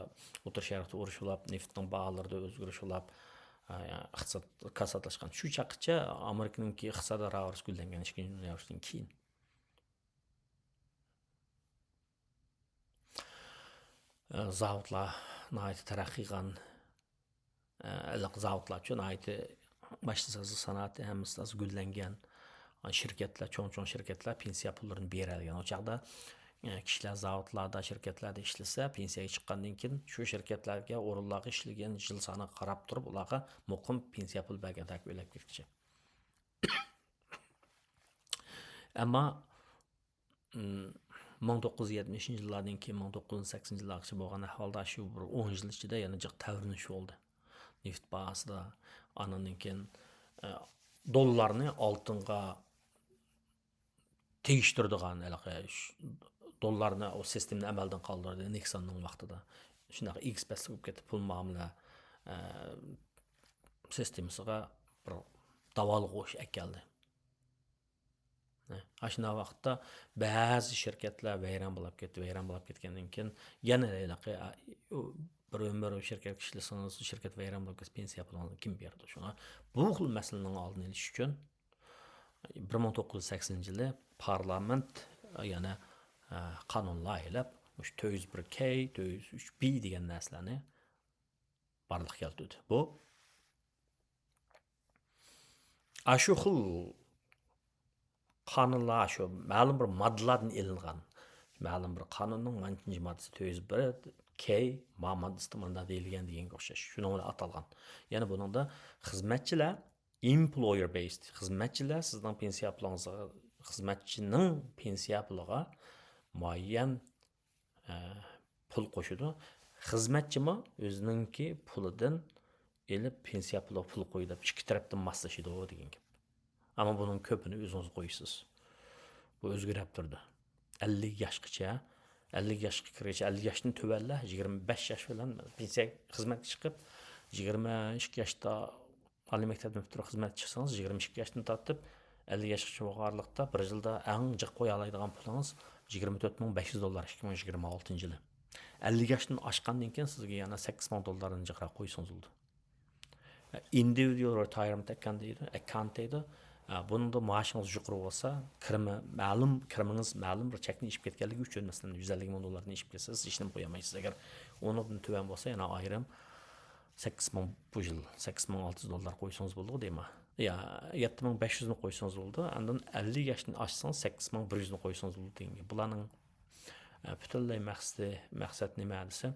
ئوتتۇرا شەرقتە ئۇرۇش بولۇپ، نېفىتنىڭ باھالىرىدا ئۆزگىرىش بولۇپ، ئە، ئىقتىساد كاساتلاشقان. شۇ چاغقىچە ئامېرىكىنىڭكى ئىقتىسادى راۋۇرۇس گۈللەنگەن ئىككىنچى دۇنيا ئۇرۇشىدىن كېيىن. ئە، زاۋۇتلار ناھايىتى تەرەققىي قىلغان، ئە، ھېلىقى زاۋۇتلارچۇ ناھايىتى ماشىنا سازلىق سانائىتى ھەممىسى تازا گۈللەنگەن. شىركەتلەر، چوڭ-چوڭ شىركەتلەر پېنسىيە پۇللىرىنى بېرەلىگەن. ئۇ چاغدا، ئە، كىشىلەر زاۋۇتلاردا، شىركەتلەردە ئىشلىسە، پېنسىيەگە چىققاندىن كېيىن شۇ شىركەتلەرگە، ئورۇنلارغا ئىشلىگەن يىل سانىغا قاراپ تۇرۇپ، ئۇلارغا مۇقىم پېنسىيە پۇل بەرگەن تاكى ئۆلۈپ كەتكۈچە. ئەمما، ئىم، مىڭ توققۇز يۈز يەتمىشىنچى يىللاردىن كېيىن مىڭ توققۇز يۈز سەكسىنىنچى يىللارغىچە بولغان ئەھۋالدا شۇ بىر ئون يىل ئىچىدە يەنە جىق تەۋرىنىش بولدى. نېفىت باھاسىدا، ئاندىن كېيىن، ئە، دوللارنى ئالتۇنغا تېگىشتۈرىدىغان ھېلىقى ش-، دوللارنى ئۇ سىستېمىنى ئەمەلدىن قالدۇردى نىكسوننىڭ ۋاقتىدا. شۇنداق ئېگىز پەسلىك بولۇپ كېتىپ، پۇل مۇئامىلە، ئە، سىستېمىسىغا بىر داۋالغۇش ئەكەلدى. ئاشۇنداق ۋاقىتتا بەزى شىركەتلەر ۋەيران بولۇپ كەتتى. ۋەيران بولۇپ كەتكەندىن كېيىن يەنە ھېلىقى، ئا، ئۇ بىر ئۆمۈر شىركەتكە ئىشلىسىڭىز، شىركەت ۋەيران بولۇپ كەتسە، پېنسىيە پۇلىڭىزنى كىم بېرىدۇ؟ شۇڭا بۇ خىل مەسىلىنىڭ ئالدىنى ئېلىش ئۈچۈن بىر مىڭ توققۇز يۈز سەكسىنىنچى يىلى پارلامېنت، يەنى، ئە، قانۇن لايىھەلەپ، مۇشۇ تۆت يۈز بىر كەي، تۆت يۈز ئۈچ بى دېگەن نەرسىلەرنى بارلىققا كەلتۈردى. بۇ ئاشۇ خىل قانۇنلار، شۇ مەلۇم بىر ماددىلاردىن ئېلىنغان. مەلۇم بىر قانۇننىڭ مانچىنچى ماددىسى، تۆت يۈز بىر كەي، ما ماددىسىدا مۇنداق دېيىلگەن دېگەنگە ئوخشاش. شۇنىڭ بىلەن ئاتالغان. يەنى بۇنىڭدا خىزمەتچىلەر، employer based، خىزمەتچىلەر سىزنىڭ پېنسىيە پۇلىڭىزغا، خىزمەتچىنىڭ پېنسىيە پۇلىغا مۇئەييەن، ئە، پۇل قوشىدۇ. خىزمەتچىمۇ ئۆزىنىڭكى پۇلىدىن ئېلىپ پېنسىيە پۇلىغا پۇل قويىدۇ دەپ ئىككى تەرەپتىن ماسلىشىدۇ دېگەن گەپ. ئەمما بۇنىڭ كۆپىنى ئۆزىڭىز قويىسىز. بۇ ئۆزگىرىپ تۇرىدۇ. ئەللىك ياشقىچە، ئەللىك ياشقا كىرگەچ، ئەللىك ياشتىن تۆۋەنلەر، يىگىرمە بەش ياش بىلەن پېنسىيە خىزمەتكە چىقىپ، يىگىرمە ئىككى ياشتا ئالىي مەكتەپتىن پۈتتۈرۈپ خىزمەتكە چىقسىڭىز، يىگىرمە ئىككى ياشتىن تارتىپ ئەللىك ياشقىچە بولغان ئارىلىقتا بىر يىلدا ئەڭ جىق قويالايدىغان پۇلىڭىز يىگىرمە تۆت مىڭ بەش يۈز دوللار، ئىككى مىڭ يىگىرمە ئالتىنچى يىلى. ئەللىك ياشتىن ئاشقاندىن كېيىن سىزگە يەنە سەككىز مىڭ دوللاردىن جىقراق قويسىڭىز بولىدۇ. Individual retirement account دەيدۇ، ئەككانت دەيدۇ. ئە، بۇنىڭدا مائاشىڭىز يۇقىرى بولسا، كىرىمى مەلۇم، كىرىمىڭىز مەلۇم بىر چەكنى ئېشىپ كەتكەنلىكى ئۈچۈن، مەسىلەن، يۈز ئەللىك مىڭ دوللاردىن ئېشىپ كەتسە، سىز ھېچنېمە قويالمايسىز. ئەگەر ئۇنىڭدىن تۆۋەن بولسا، يەنە ئايرىم سەككىز مىڭ بۇ يىل، سەككىز مىڭ ئالتە يۈز دوللار قويسىڭىز بولىدۇ دەيمەن. يا، يەتتە مىڭ بەش يۈزنى قويسىڭىز بولىدۇ. ئاندىن ئەللىك ياشتىن ئاشسىڭىز، سەككىز مىڭ بىر يۈزنى قويسىڭىز بولىدۇ دېگەن گەپ. بۇلارنىڭ، ئە، پۈتۈنلەي مەقسىتى، مەقسەت نېمە دېسە،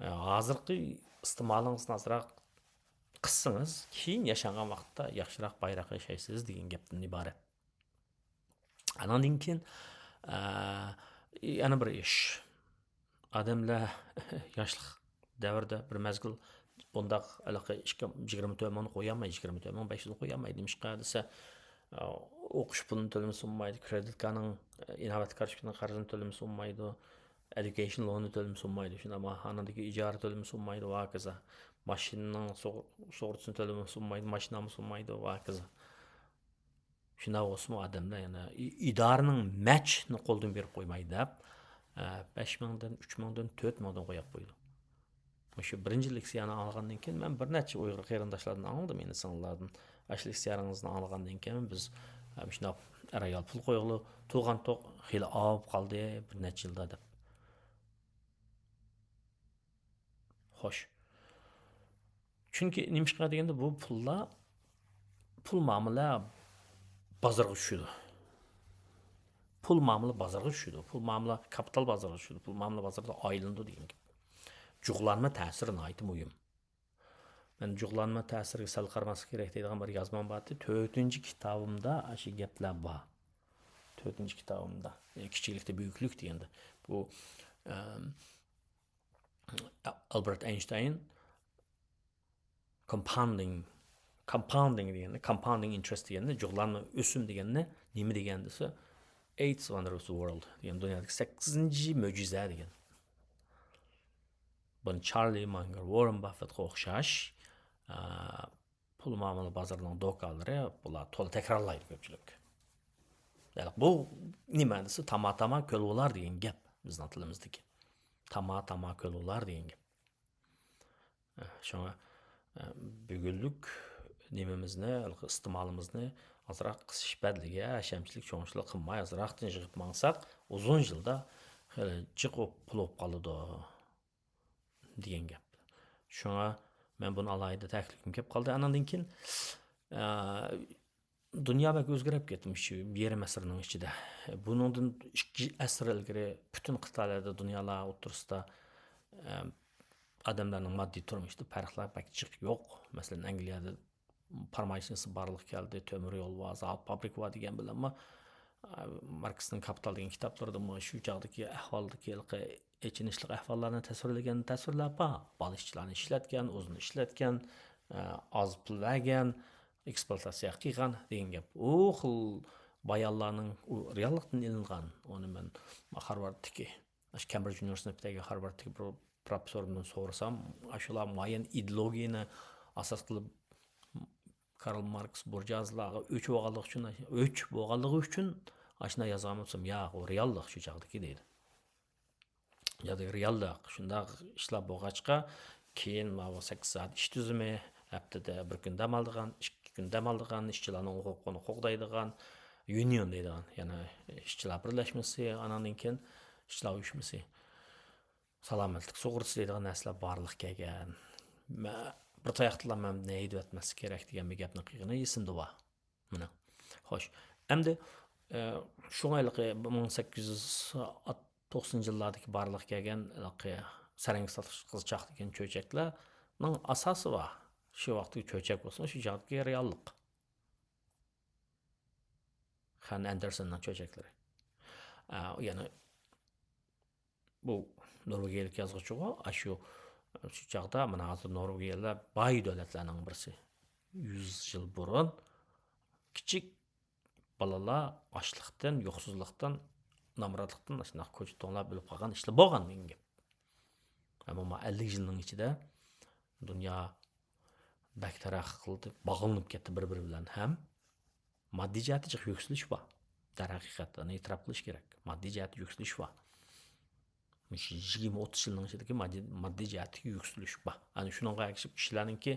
ئە، ھازىرقى ئىستېمالىڭىزنى ئازراق قىسسىڭىز، كېيىن ياشانغان ۋاقىتتا ياخشىراق، بايراق ياشايسىز دېگەن گەپتىن ئىبارەت. ئانىڭدىن كېيىن، ئە، يەنە بىر ئىش. ئادەملەر ياشلىق دەۋرىدە بىر مەزگىل بۇنداق ھېلىقى ئىككى، يىگىرمە تۆت مىڭنى قويالماي، يىگىرمە تۆت مىڭ بەش يۈزنى قويالماي. نېمىشقا دېسە، ئە، ئوقۇش پۇلىنى تۆلىمىسە بولمايدۇ، كرېدىت كارتىنىڭ، ئە، ئىناۋەت كارتوچكىنىڭ قەرزىنى تۆلىمىسە بولمايدۇ، ئېدۇكېيشن لونىنى تۆلىمىسە بولمايدۇ، شۇنداقمۇ خانىدىكى ئىجارە تۆلىمىسە بولمايدۇ ۋە ھاكازا. ماشىنىنىڭ سۇغ-، سۇغۇرتىسىنى تۆلىمىسە بولمايدۇ، ماشىنا ئالمىسا بولمايدۇ ۋە ھاكازا. شۇنداق بولسىمۇ ئادەملەر يەنە ئى-، ئىدارىنىڭ مەچنى قولدىن بېرىپ قويماي دەپ، ئە، بەش مىڭدىن، ئۈچ مىڭدىن، تۆت مىڭدىن قويۇپ قويىدۇ. مۇشۇ بىرىنچى لېكسىيەنى ئاڭلىغاندىن كېيىن، مەن بىر نەچچە ئۇيغۇر قېرىنداشلاردىن ئاڭلىدىم، ئىنى سىڭىللاردىن. ئاشۇ لېكسىيەڭىزنى ئاڭلىغاندىن كېيىن، بىز، ئە، مۇشۇنداق ئەر-ئايال پۇل قويغىلى تۇرغانتۇق، خېلى ئاۋۇپ قالدى، بىر نەچچە يىلدا دەپ. خوش. چۈنكى نېمىشقا دېگەندە، بۇ پۇللار، پۇل مۇئامىلە بازارغا چۈشىدۇ. پۇل مۇئامىلە بازارغا چۈشىدۇ. پۇل مۇئامىلە كاپىتال بازارغا چۈشىدۇ. پۇل مۇئامىلە بازاردا ئايلىنىدۇ دېگەن گەپ. جۇغلانما تەسىرى ناھايىتى مۇھىم. مەن جۇغلانما تەسىرىگە سەل قارىماسلىق كېرەك دەيدىغان بىر يازمام بار ئىدى. تۆتىنچى كىتابىمدا ئاشۇ گەپلەر بار. تۆتىنچى كىتابىمدا. ئە، كىچىكلىكتە بۈيۈكلۈك دېگەندە. بۇ، ئەم، ئالبېرت ئەينشتاين compounding، compounding دېگەننى، compounding interest دېگەننى، جۇغلانما ئۆسۈم دېگەننى نېمە دېگەن دېسە، Eighth Wonder of the World دېگەن، دۇنيادىكى سەككىزىنچى مۆجىزە دېگەن. بۇنى چارلى مانگېر، ۋاررېن باففېتقا ئوخشاش، ئە، پۇل مۇئامىلە بازىرىنىڭ دوكانلىرى بۇلار تولا تەكرارلايدۇ كۆپچىلىك. يەنى بۇ نېمە دېسە، تاما تاما كۆل بولار دېگەن گەپ بىزنىڭ تىلىمىزدىكى. تاما تاما كۆل بولار دېگەن گەپ. ئە، شۇڭا، ئە، بۈگۈنلۈك نېمىمىزنى، ئىستېمالىمىزنى ئازراق قىسىش بەدىلىگە ھەشەمچىلىك، چوڭچىلىق قىلماي، ئازراقتىن يىغىپ ماڭساق، ئۇزۇن يىلدا خېلى جىق بولۇپ، پۇل بولۇپ قالىدۇ دېگەن گەپ. شۇڭا مەن بۇنى ئالاھىدە تەكىتلىگۈم كېلىپ قالدى. ئانىڭدىن كېيىن، ئە، دۇنيا بەك ئۆزگىرىپ كەتتى مۇشۇ يېرىم ئەسىرنىڭ ئىچىدە. بۇنىڭدىن ئىككى ئەسىر ئىلگىرى پۈتۈن قىتئەلەردە، دۇنيالار ئوتتۇرىسىدا، ئە، ئادەملەرنىڭ ماددىي تۇرمۇشىدا پەرقلەر بەك جىق يوق. مەسىلەن، ئەنگلىيەدە پارماي ئىشلىسا بارلىققا كەلدى، تۆمۈر يول بار، زاۋۇت، فابرىكا بار دېگەن بىلەنمۇ، ئە، ماركسنىڭ كاپىتال دېگەن كىتابلىرىدىمۇ شۇ چاغدىكى ئەھۋالدىكى ھېلىقى ئېچىنىشلىق ئەھۋاللارنى تەسۋىرلىگەن تەسۋىرلەر بار. بالا ئىشچىلارنى ئىشلەتكەن، ئۇزۇن ئىشلەتكەن، ئە، ئاز پۇل بەرگەن، ئېكسپلۇئاتاتسىيە قىلغان دېگەن گەپ. ئۇ خىل بايانلارنىڭ ئۇ رېئاللىقتىن ئېلىنغان. ئۇنى مەن خارۋاردتىكى، ئاشۇ كامبرىدژ ئۇنىۋېرسىتېتىدىكى خارۋاردتىكى بىر پروفېسسوردىن سورىسام، ئاشۇلار مۇئەييەن ئىدېئولوگىيەنى ئاساس قىلىپ، كارل ماركس، بۇرژۇئازلارغا ئۆچ بولغانلىقى ئۈچۈن، ئۆچ بولغانلىقى ئۈچۈن ئاشۇنداق يازغان بولسام، ياق، ئۇ رېئاللىق شۇ چاغدىكى دەيدۇ. ياكى رېئاللىق، شۇنداق ئىشلار بولغاچقا، كېيىن ماۋۇ سەككىز سائەت ئىش تۈزۈمى، ھەپتىدە بىر كۈن دەم ئالىدىغان، ئىككى كۈن دەم ئالىدىغان، ئىشچىلارنىڭ ھوقۇقىنى قوغدايدىغان، يۇنىيون دەيدىغان، يەنى ئىشچىلار بىرلەشمىسى، ئاناندىن كېيىن ئىشچىلار ئۇيۇشمىسى، سالامەتلىك سۇغۇرتىسى دەيدىغان نەرسىلەر بارلىققا كەلگەن. مە-، بىر تاياقتىلا مەن بۇنى ھەيدىۋەتمەسلىك كېرەك دېگەن بىر گەپنى قىلغىنى ئېسىمدە بار. مانا. خوش. ئەمدى، ئە، شۇڭا ھېلىقى بىر مىڭ سەككىز يۈز توقسىنىنچى يىللاردىكى بارلىققا كەلگەن ھېلىقى سەرەڭگە ساتقۇچاق دېگەن چۆچەكلەرنىڭ ئاساسى بار. شۇ ۋاقىتتىكى چۆچەك بولسۇن، شۇ چاغدىكى رېئاللىق. خەن ئەندېرسوننىڭ چۆچەكلىرى. ئە، يەنى بۇ نورۋېگىيەلىك يازغۇچىغۇ، ئاشۇ، شۇ چاغدا، مانا، ھازىر نورۋېگىيەلەر باي دۆلەتلەرنىڭ بىرسى. يۈز يىل بۇرۇن كىچىك بالىلار ئاچلىقتىن، يوقسۇزلۇقتىن، نامراتلىقتىن ئاشۇنداق كوچا توڭلاپ ئۆلۈپ قالغان ئىشلار بولغان دېگەن گەپ. ئەمما ما ئەللىك يىلنىڭ ئىچىدە دۇنيا بەك تەرەققىي قىلدى، باغلىنىپ كەتتى بىر-بىرى بىلەن ھەم ماددىي جەھەتتە جىق يۈكسىلىش بار. دەرھەقىقەت، ئۇنى ئېتىراپ قىلىش كېرەك. ماددىي جەھەتتە يۈكسىلىش بار. مۇشۇ يىگىرمە ئوتتۇز يىلنىڭ ئىچىدىكى ماددىي، ماددىي جەھەتتىكى يۈكسىلىش بار. ئەنە شۇنىڭغا ئەگىشىپ كىشىلەرنىڭكى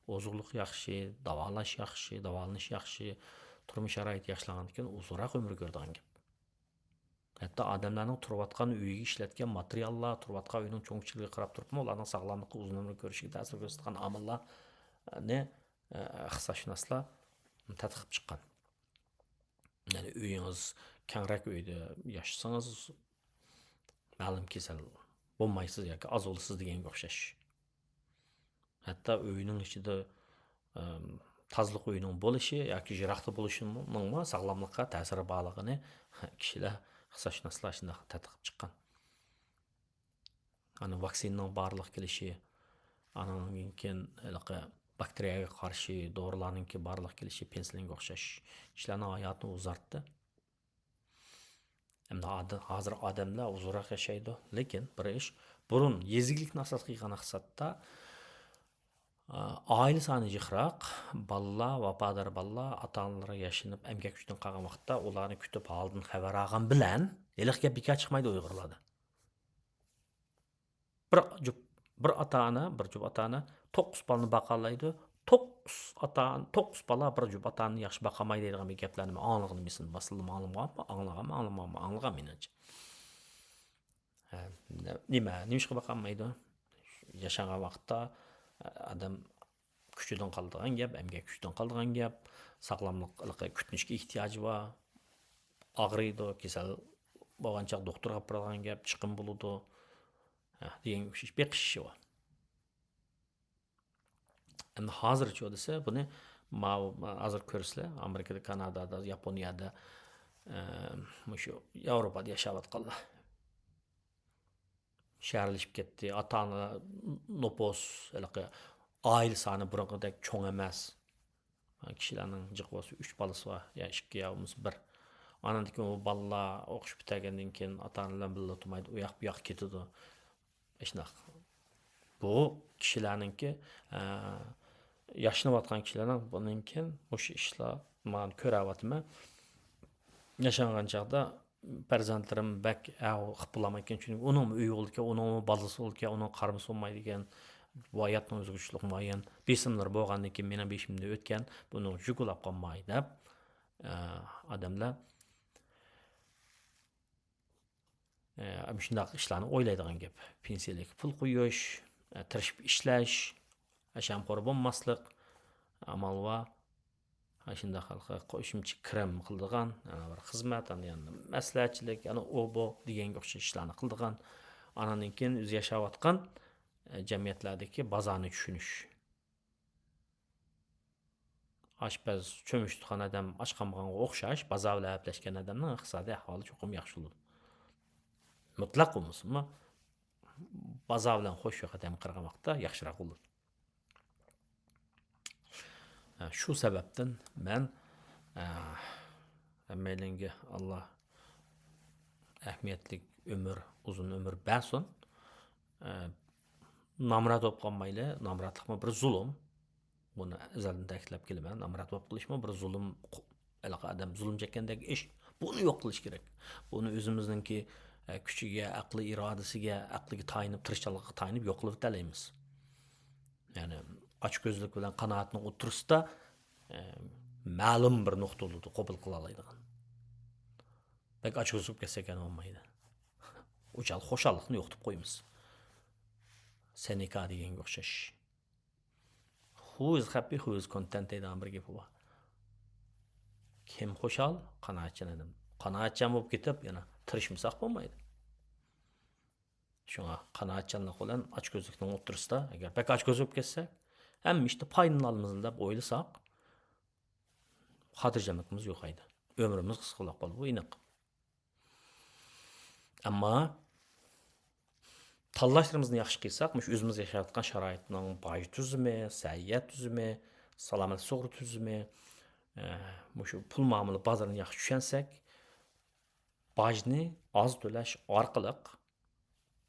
ئوزۇقلۇق ياخشى، داۋالاش ياخشى، داۋالىنىش ياخشى، تۇرمۇش شارائىتى ياخشىلانغاندىن كېيىن ئۇزۇنراق ئۆمۈر كۆرىدىغان گەپ. ھەتتا ئادەملەرنىڭ تۇرۇۋاتقان ئۆيىگە ئىشلەتكەن ماتېرىياللار، تۇرۇۋاتقان ئۆينىڭ چوڭ-كىچىكلىكىگە قاراپ تۇرۇپمۇ، ئۇلارنىڭ ساغلاملىققا، ئۇزۇن ئۆمۈر كۆرۈشىگە تەسىر كۆرسىتىدىغان ئامىللارنى، ئە، ئىقتىسادشۇناسلار تەتقىق قىلىپ چىققان. يەنى ئۆيىڭىز كەڭرەك ئۆيدە ياشىسىڭىز، مەلۇم كېسەل بولمايسىز ياكى ئاز بولىسىز دېگەنگە ئوخشاش. ھەتتا ئۆينىڭ ئىچىدە، ئەم، تازىلىق ئۆيىنىڭ بولۇشى ياكى يىراقتا بولۇشىنىڭمۇ ساغلاملىققا تەسىرى بارلىقىنى كىشىلەر، ئىقتىسادشۇناسلار شۇنداق تەتقىق قىلىپ چىققان. ئانا ۋاكسىنىنىڭ بارلىققا كېلىشى، ئانان كېيىن ھېلىقى باكتېرىيەگە قارشى دورىلارنىڭكى بارلىققا كېلىشى پېنسىلىنگە ئوخشاش كىشىلەرنىڭ ھاياتىنى ئۇزارتتى. ئەمدى ئاد-، ھازىر ئادەملەر ئۇزۇنراق ياشايدۇ. لېكىن بىر ئىش، بۇرۇن يېزا ئىگىلىكنى ئاساس قىلغان ئىقتىسادتا، ئا، ئائىلە سانى جىقراق، بالىلار، ۋاپادار بالىلار، ئاتا-ئانىلىرى ياشىنىپ، ئەمگەك كۈچىدىن قالغان ۋاقىتتا ئۇلارنى كۈتۈپ، ھالىدىن خەۋەر ئالغان بىلەن، ھېلىقى گەپ بىكار چىقمايدۇ ئۇيغۇرلاردا. بىر جۈپ، بىر ئاتا-ئانا، بىر جۈپ ئاتا-ئانا توققۇز بالىنى باقالايدۇ. توققۇز ئاتا-، توققۇز بالا بىر جۈپ ئاتا-ئانىنى ياخشى باقالمايدۇ دەيدىغان بىر گەپلەرنى مەن ئاڭلىغىنىم ئېسىمدە بار. سىلىمۇ ئاڭلىمىغانمۇ؟ ئاڭلىغانمۇ، ئاڭلىمىغانمۇ؟ ئاڭلىغان مېنىڭچە. ھە، نېمە، نېمىشقا باقالمايدۇ؟ ياشانغان ۋاقىتتا ئادەم كۈچىدىن قالىدىغان گەپ، ئەمگەك كۈچىدىن قالىدىغان گەپ، ساغلاملىق، كۈتۈنۈشكە ئېھتىياجى بار، ئاغرىيدۇ، كېسەل بولغان چاغ دوختۇرغا ئاپىرىدىغان گەپ، چىقىم بولىدۇ، ھە، دېگەنگە ئوخشاش بېقىش ئىشى بار. ئەمدى ھازىرچۇ دېسە، بۇنى ماۋۇ، ھازىر كۆرىسىلەر، ئامېرىكىدا، كانادادا، ياپونىيەدە، ئە، مۇشۇ ياۋروپادا ياشاۋاتقانلار شەھەرلىشىپ كەتتى. ئاتا-ئانا نوپۇس، ھېلىقى ئائىلە سانى بۇرۇنقىدەك چوڭ ئەمەس. كىشىلەرنىڭ جىق بولسا ئۈچ بالىسى بار، يا ئىككى يا بولمىسا بىر. ئانىڭدىن كېيىن ئۇ بالىلار ئوقۇشۇپ پۈتتۈرگەندىن كېيىن ئاتا-ئانا بىلەن بىللە تۇرمايدۇ، ئۇ ياق بۇ ياق كېتىدۇ. ئاشۇنداق. بۇ كىشىلەرنىڭكى، ئە، ياشىنىۋاتقان كىشىلەرنىڭ بۇنىڭ كېيىن مۇشۇ ئىشلار، مانا كۆرۈۋاتىمەن. ياشانغان چاغدا پەرزەنتلىرىم بەك، ئە، خىپ بولالمايدىكەن، چۈنكى ئۇنىڭمۇ ئۆيى بولىدىكەن، ئۇنىڭمۇ بالىسى بولىدىكەن، ئۇنىڭ قارىمىسى بولمايدىكەن. بۇ ھاياتنىڭ ئۆزگىچىلىك مۇئەييەن بېسىملىرى بولغاندىن كېيىن مېنىڭ بېشىمدىن ئۆتكەن، بۇنىڭ يۈكى بولاپ قالماي دەپ، ئە، ئادەملەر ئە، مۇشۇنداق ئىشلارنى ئويلايدىغان گەپ. پېنسىيەلىككە پۇل قويۇش، ئە، تىرىشىپ ئىشلەش، ھەشەمخور بولماسلىق، ئامال بار. ئاشۇنداق قوشۇمچە كىرىم قىلىدىغان، يەنە بىر خىزمەت، ئاندىن يەنە مەسلىھەتچىلىك، يەنە ئۇ بۇ دېگەنگە ئوخشاش ئىشلارنى قىلىدىغان. ئاناندىن كېيىن ئۆزى ياشاۋاتقان، ئە، جەمئىيەتلەردىكى بازارنى چۈشىنىش. ئاشپەز، چۆمۈچ تۇتقان ئادەم ئاچ قالمىغانغا ئوخشاش، بازار بىلەن ئەپلەشكەن ئادەمنىڭ ئىقتىسادىي ئەھۋالى چوقۇم ياخشى بولىدۇ. مۇتلەق بولمىسىمۇ، بازار بىلەن خوش يوق ئادەم قارىغان ۋاقىتتا ياخشىراق بولىدۇ. شۇ سەۋەبتىن مەن، ئە، ھەممەيلەنگە ئاللا ئەھمىيەتلىك ئۆمۈر، ئۇزۇن ئۆمۈر بەرسۇن. ئە، نامرات بولۇپ قالمايلى، نامراتلىقمۇ بىر زۇلۇم. بۇنى ئەزەلدىن تەكىتلەپ كېلىمەن. نامرات بولۇپ قېلىشمۇ بىر زۇلۇم، ھېلىقى ئادەم زۇلۇم چەككەندەك ئىش. بۇنى يوق قىلىش كېرەك. بۇنى ئۆزىمىزنىڭكى، ئە، كۈچىگە، ئەقلى ئىرادىسىگە، ئەقلىگە تايىنىپ، تىرىشچانلىقىغا تايىنىپ يوق قىلىۋېتەلەيمىز. يەنى ئاچكۆزلۈك بىلەن قانائەتنىڭ ئوتتۇرىسىدا، ئە، مەلۇم بىر نۇقتا بولىدۇ، قوبۇل قىلالايدىغان. بەك ئاچكۆز بولۇپ كەتسەك يەنە بولمايدۇ. ئۇ چاغدا خۇشاللىقنى يوقىتىپ قويىمىز. سېنېكا دېگەنگە ئوخشاش. Who is happy, who is content دەيدىغان بىر گېپى بار. كىم خۇشال؟ قانائەتچان ئادەم. قانائەتچان بولۇپ كېتىپ، يەنە تىرىشمىساق بولمايدۇ. شۇڭا قانائەتچانلىق بىلەن ئاچكۆزلۈكنىڭ ئوتتۇرىسىدا، ئەگەر بەك ئاچكۆز بولۇپ كەتسەك، ھەممە ئىشتا پايدىلىنالمىز دەپ ئويلىساق، خاتىرجەملىكىمىز يوقايدۇ. ئۆمرىمىز قىسقا بولۇپ قالىدۇ، بۇ ئېنىق. ئەمما تاللاشلىرىمىزنى ياخشى قىلساق، مۇشۇ ئۆزىمىز ياشاۋاتقان شارائىتنىڭ باج تۈزۈمى، سەھىيە تۈزۈمى، سالامەتلىك سۇغۇرتا تۈزۈمى، ئە، مۇشۇ پۇل مۇئامىلە بازىرىنى ياخشى چۈشەنسەك، باجنى ئاز تۆلەش ئارقىلىق،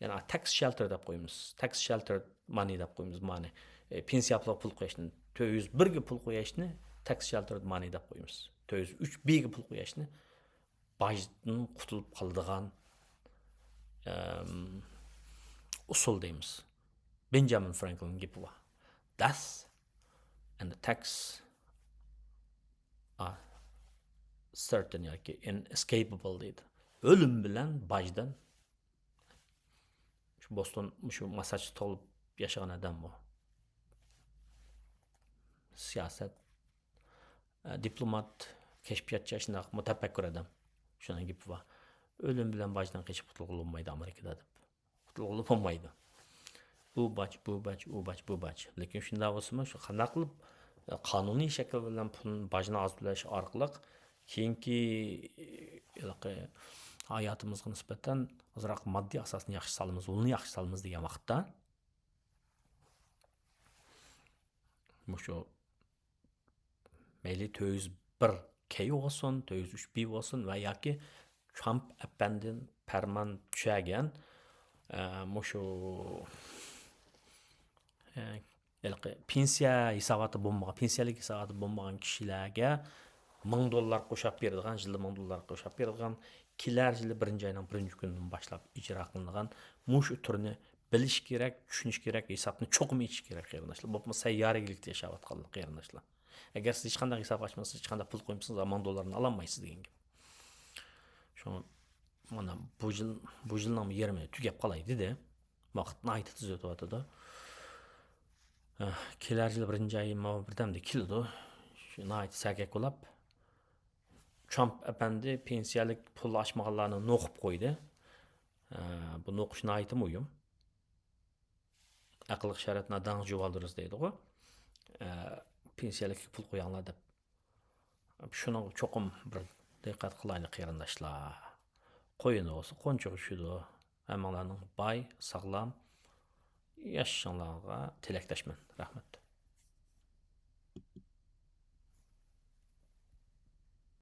يەنى tax shelter دەپ قويىمىز. Tax shelter money دەپ قويىمىز، مانى. ئە، پېنسىيە پۇلىغا پۇل قويۇشنى، تۆت يۈز بىرگە پۇل قويۇشنى tax shelter money دەپ قويىمىز. تۆت يۈز ئۈچ بىگە پۇل قويۇشنى باجدىن قۇتۇلۇپ قالىدىغان، ئەم، ئۇسۇل دەيمىز. بېنجامىن فرانكلىن گېپى بار. Death and the tax are certain ياكى inescapable دەيدۇ. ئۆلۈم بىلەن باجدىن. شۇ بوستون، شۇ ماسساچۇسېتس تۇغۇلۇپ ياشىغان ئادەم بۇ. سىياسەت، ئە، دىپلومات، كەشپىياتچى، شۇنداق مۇتەپەككۇر ئادەم. شۇنىڭ گېپى بار. ئۆلۈم بىلەن باجدىن قېچىپ قۇتۇلغىلى بولمايدۇ ئامېرىكىدا دەپ. قۇتۇلغىلى بولمايدۇ. ئۇ باج، بۇ باج، ئۇ باج، بۇ باج. لېكىن شۇنداق بولسىمۇ، شۇ قانداق قىلىپ، ئە، قانۇنىي شەكىل بىلەن پۇل، باجنى ئاز تۆلەش ئارقىلىق كېيىنكى، ئە، ھېلىقى ھاياتىمىزغا نىسبەتەن ئازراق ماددىي ئاساسنى ياخشى سالىمىز، ئۇلنى ياخشى سالىمىز دېگەن ۋاقىتتا، مۇشۇ مەيلى تۆت يۈز بىر كەي بولسۇن، تۆت يۈز ئۈچ بى بولسۇن ۋە ياكى ترامپ ئەپەندى پەرمان چۈشەرگەن، ئە، مۇشۇ، ئە، ھېلىقى پېنسىيە ھېساباتى بولمىغان، پېنسىيەلىك ھېساباتى بولمىغان كىشىلەرگە مىڭ دوللار قوشاپ بېرىدىغان، يىلدا مىڭ دوللار قوشاپ بېرىدىغان، كېلەر يىلى بىرىنچى ئاينىڭ بىرىنچى كۈنىدىن باشلاپ ئىجرا قىلىنىدىغان مۇشۇ تۈرنى بىلىش كېرەك، چۈشىنىش كېرەك، ھېسابنى چوقۇم ئېچىش كېرەك، قېرىنداشلار. بولۇپمۇ سەييارە ئىگىلىكتە ياشاۋاتقان قېرىنداشلار. ئەگەر سىز ھېچقانداق ھېساب ئاچمىسىڭىز، ھېچقانداق پۇل قويمىسىڭىز، مىڭ دوللارنى ئالالمايسىز دېگەن گەپ. شۇڭا مانا بۇ يىل، بۇ يىلنىڭ يېرىمى تۈگەپ قالاي دېدى. ۋاقىت ناھايىتى تېز ئۆتۈۋاتىدۇ. ئە، كېلەر يىل بىرىنچى ئاي ماۋۇ بىردەمدە كېلىدۇ. شۇ ناھايىتى سەگەك بولاپ، ترامپ ئەپەندى پېنسىيەلىك پۇل ئاچمىغانلارنى نوقۇپ قويدى. ئە، بۇ نوقۇش ناھايىتى مۇھىم. ئەقىلگە شەرەت نادانغا جۇۋالدۇرۇز دەيدىغۇ. ئە، پېنسىيەلىككە پۇل قوياڭلار دەپ. شۇنىڭغا چوقۇم بىر دىققەت قىلايلى، قېرىنداشلار. قويۇن بولسا قونچىغا چۈشىدۇ. ھەممىڭلارنىڭ باي، ساغلام ياشىشىڭلارغا تىلەكداشمەن. رەھمەت.